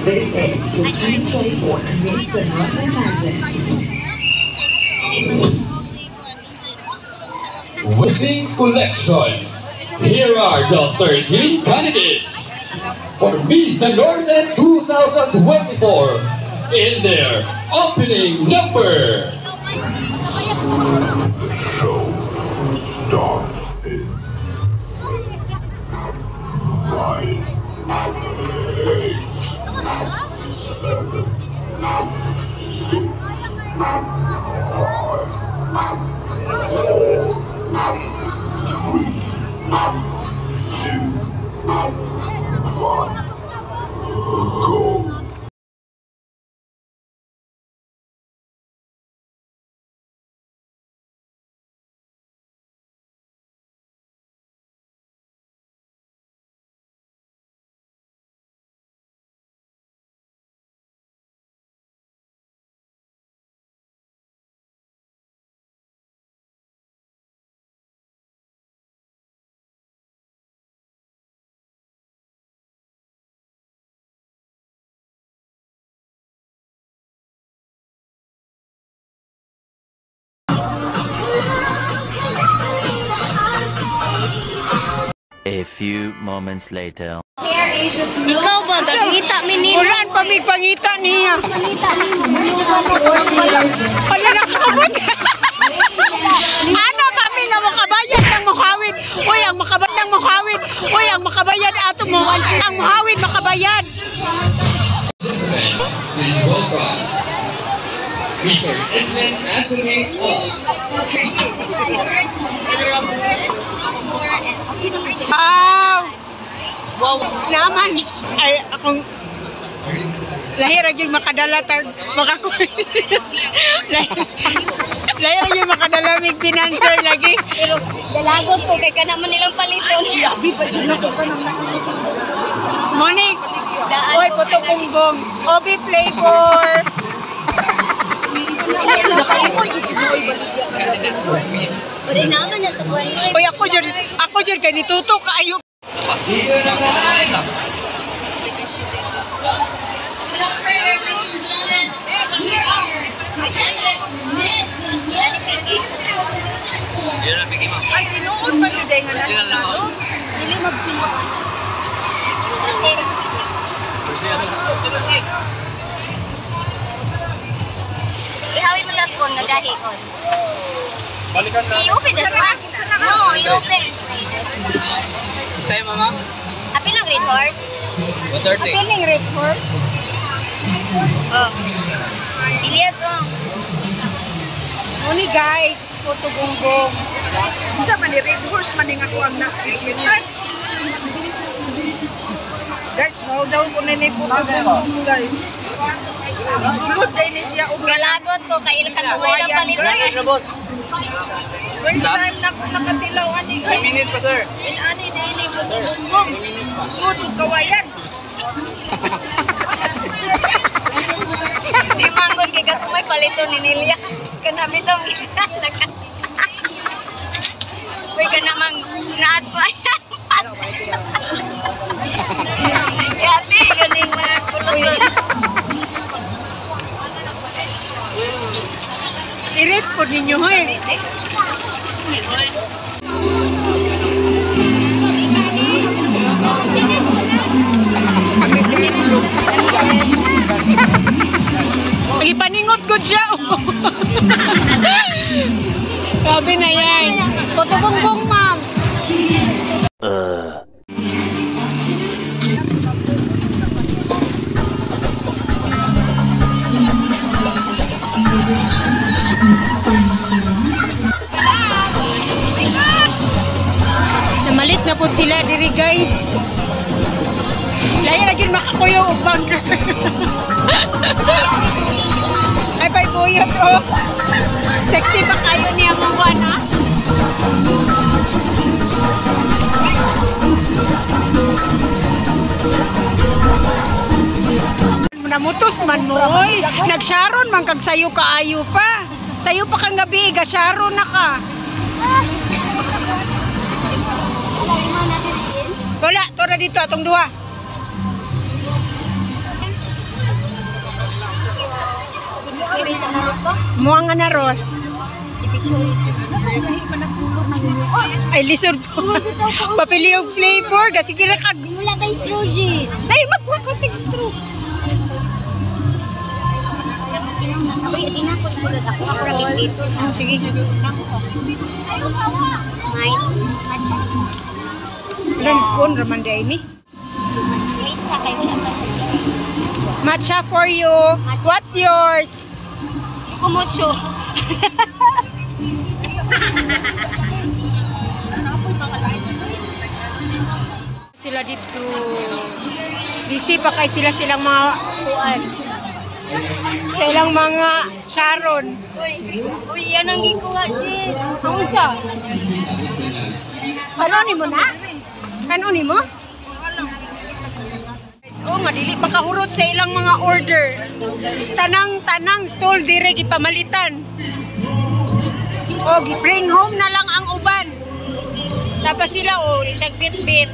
This is the 2024 Miss Zanorte Pageant. Wishings Collection. Here are the 13 candidates for Miss Zanorte 2024 in their opening number. The show starts in 9, 8, 7, 6, 5, 4, 3, 2, 1, go. A few moments later. Ikaw ba? Gagita mi nimo. Wala pa may pangita niya. Pangita nimo. Wala nakakabot. Ano pa mi nga makabayad ng muhawid? Uy, ang makabayad ng muhawid. Uy, ang makabayad ato mo. Ang muhawid makabayad. Please welcome Mr. Edwin Anthony Ong. Wow! Wow! Naman! Ay, akong lahi ra gyud makadala tag makakuy. Lahi ra gyud makadala mig financer lagi. Dalagot ko kay kana man nilang paliton. Monique! Oy, puto punggong. Obi flavor. Wala naman na sa buwan. Oy, ako jud kay nituto kaayo. Ay, tinuod pa yun nga nasa nato. Dili magtinuod. Ihawin mo sa spoon nga gahi kon. Si open that one? No, i-open. Sa'yo, mama? Apil lang red horse. 130. Piling red horse. Oh. Iliad oh. Muni guys, puto gunggong. Sa man ni Red Horse man ning ako ang na. Guys, mao daw ko na ni puto gunggong, guys. Sulod day ni siya og Galagot ko kay ilang katumay lang Kawayan, paliton. guys. Ano, boss? First time na ko nakatilaw ani 5 guys. minutes pa, sir. Inani na ini puto gunggong. Sulod og kawayan. Di manggon kay katumay paliton ni Nilia. Kana bitong ginalakan. Uy, kana mang naas ko ayan. Yati, ganing mga kuluson. Irit po ninyo hoy. Ipaningot ko siya. Grabe na yan. Puto gunggong, ma'am. Namalit na po sila diri guys. Lahi ra gyud makakuyo og bunker. Ay pay buyot oh. Sexy ba kayo niya mong kuan ha? Namutos man mo, oy. Nagsharon man kag sayo kaayo pa. Sayo pa kang gabi, ga sharon na ka. Wala, to na dito atong duha. Muha nga na Ros. Ay, lisod po. Papili og flavor. Sige ra kag. Wala tayo straw, G. Dali, magkuha ko tig straw. Uy, tinakot sulod ako. Ako ra dito. Sige. Mine. Matcha. Ilan kon raman di ni. Wait sa kay wala pa. Matcha for you. What's yours? Chocomocho. Sila dito. Busy pa kay sila silang mga kuan. Sa ilang mga Sharon. Uy, uy, yan ang gikuha sis. Ang unsa? Kanunin mo na? Kanunin mo? Oh, nga dili makahurot sa ilang mga order. Tanang-tanang stall dire gipamalitan. O gi-bring home na lang ang uban. Tapos sila oh, isang bit-bit.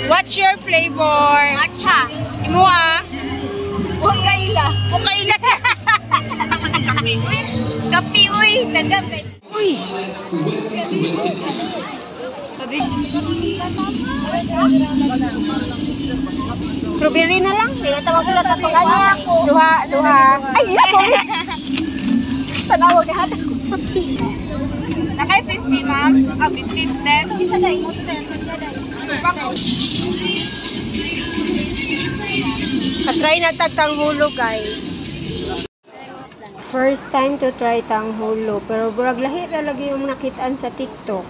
What's your flavor? Matcha. Imo ah. Huwag kaila. O kaila sa. Kapi, uy. Tagam. Uy. Strawberry na lang. Tinatawag ko lang katong ano. Duha, duha. Ay, ila, sorry. Tanawag na hata. Nakay 50, ma'am. Ah, 50, 10. Patry na tag tanghulo, guys. First time to try tanghulo, pero burag lahi ra lagi yung nakitaan sa TikTok.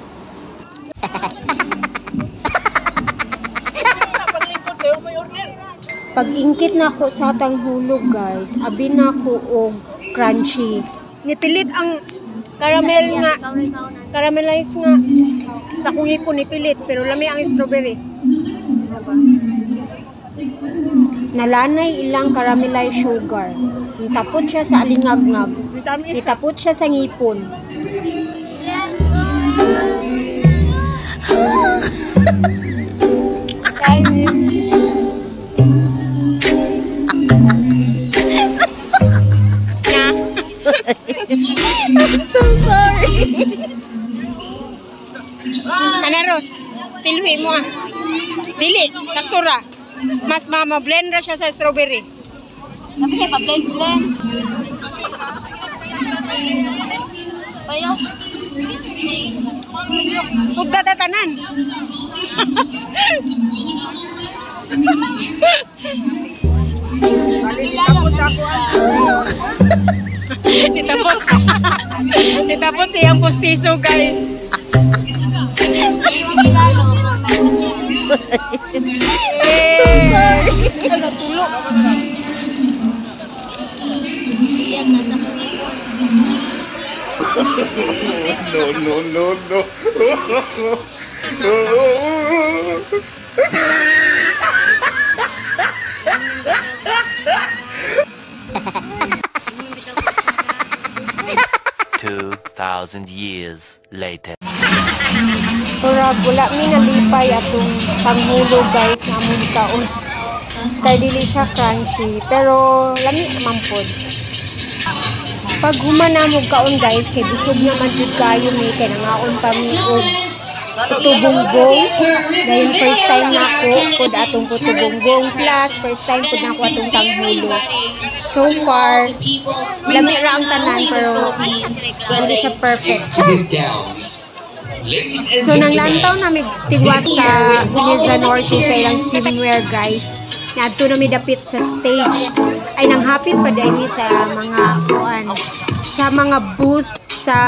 Paglingkod kayo, may order. Pag-ingkit na ako sa tanghulo, guys, abi na ko og crunchy. Nipilit ang caramel nga, caramelized nga. Sa kong hipon nipilit, pero lami ang strawberry. Nalanay ilang caramelized sugar. Nitapot siya sa alingagngag. Vitamin C. Nitapot siya sa ngipon. Nya. I'm so sorry. Kanaros, tilwi mo ah. Dili, sakto ra. Mas mama blend ra siya sa strawberry. Tapos siya, pa-blend-blend. Bayo. Pugda ta tanan. Nitapot. Nitapot siyang postiso, guys. Eh, ay, natulo. No, no, no, no. 2,000 years later. Murag wala mi nalipay atong tanghulo, guys, nga among gikaon. Kay dili siya crunchy pero lami naman pod. Pag human na mo kaon, guys, kay busog naman jud kayo mi kay nangaon pa mi og puto bongbong. Dayon first time na ako pod atong puto bongbong plus first time pod nako atong tanghulo. So far, lami ra ang tanan pero dili siya perfect. Char! Exquisite gowns. Ladies and So, nang gentlemen, lantaw nami tigwas sa Miss Norte sa ilang swimwear, guys. Naadto nami dapit sa stage. Ay, nang hapit pa diay mi sa mga kuan, sa mga booth sa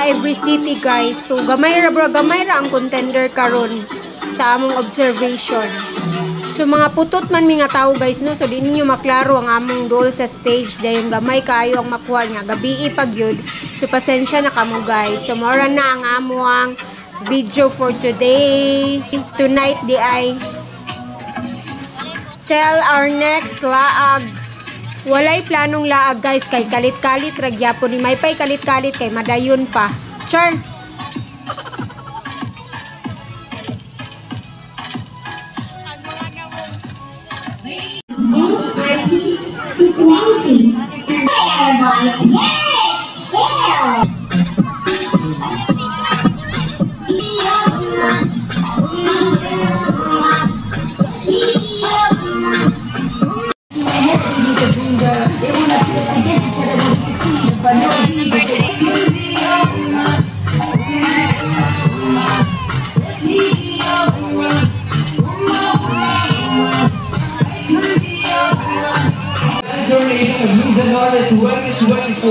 every city, guys. So, gamay ra bro, gamay ra ang contender karon sa among observation. So mga putot man mi nga tao, guys, no. So di ninyo maklaro ang among dool sa stage dayon gamay kaayo ang makuha niya. Gabii pag yun. So pasensya na kamo, guys. So mora na ang among video for today. Tonight di ay tell our next laag. Walay planong laag, guys, kay kalit-kalit ra gyapon ni may pay kalit-kalit kay madayon pa. Char. All artists to quality. Yes! Still! Coronation of Mizanara 2024.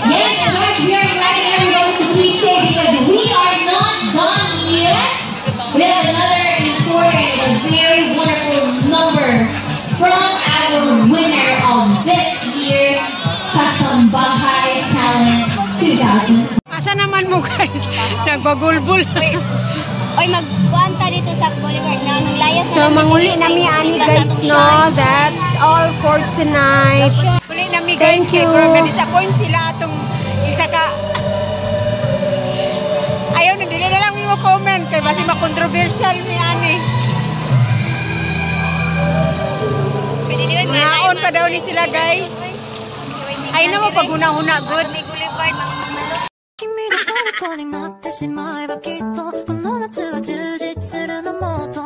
Yes, we are inviting everybody to please stay because we are not done yet. We have another important and a very wonderful number from our winner of this year's Kasambahay Talent 2020. Asa naman mo, guys? Nagbagulbul. Oy, magkuan ta dito sa Boulevard na nung layas. So manguli na mi ani, guys, no. That's all for tonight. Uli na mi, guys. Thank you. Kay murag na-disappoint sila atong isa ka. Ayaw na, dili na lang mi mo comment kay basi ma-controversial mi ani. Ngaon pa daw ni sila, guys. Ay na mo paghuna-huna good. May Boulevard mga mamalo. 君の虜になってしまえばきっとこの夏は充実するのもっと